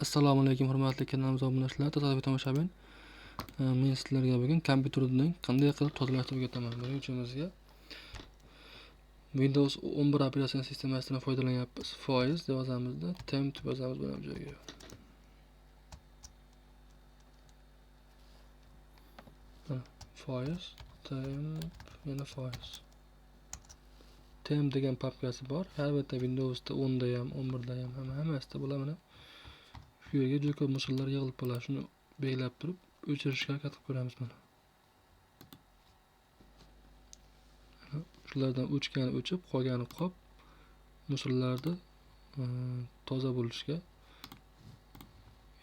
Assalomu alaykum hurmatli kanalimiz obunachilari, tasodifiy tomoshabin. Men sizlarga bugun kompyuterni qanday qilib tozalashni o'rgataman. Buning uchun bizga Windows 11 operatsion sistemasidan foydalanyapmiz. Foiz deb yozamizda, temp deb yozamiz bu joyga. Foiz, temp, yana foiz. Temp degan papkasi bor. Har bitta Windowsda 10 da ham, 11 da ham, hammasida bular mana shu yerga juda ko'p musullar yig'ilib qoladi. Shuni belgilab turib o'chirishga harakat qilib ko'ramiz mana. Shulardan o'chgani o'chib, qolgani qolib, musullarni toza bo'lishga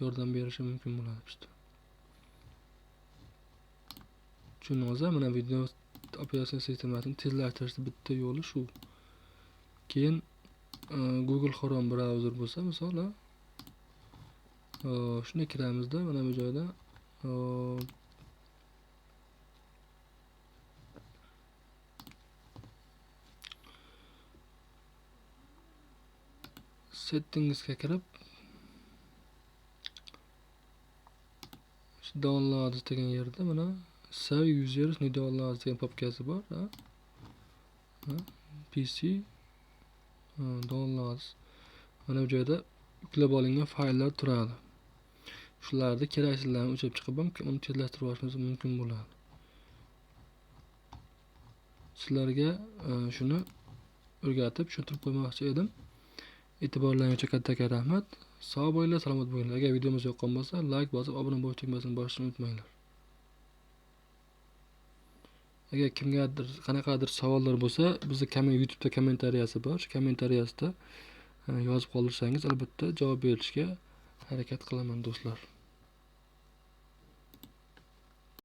yordam berishi mumkin bo'ladi bizda. Tushundingizmi? Mana Windows operatsion sistemasini tezlashtirishning bitta yo'li shu. Keyin Google Chrome brauzer bo'lsa, misol, shunday kiramizda, mana bu joyda settingsga kirib, shu downloads degan yerda mana save users new downloads degan papkasi bor, ha? PC downloads. Mana bu joyda yuklab olingan fayllar turadi. Shularni keraksizlarni o'chirib chiqib ham uni tezlashtirib olishimiz mumkin bo'ladi. Sizlarga shuni o'rgatib, tushuntirib qo'ymoqchi edim. E'tiborlaringiz uchun kattakon rahmat. Sog' bo'linglar, salomat bo'linglar. Agar videomiz yoqqan bo'lsa, like bosib, obuna bo'lish tugmasini bosishni unutmanglar. Agar kimgadir qanaqadir savollar bo'lsa, bizda YouTube'da kommentariyasi bor. Shu kommentariyasida yozib qoldirsangiz, albatta javob berishga harakat qilaman do'stlar.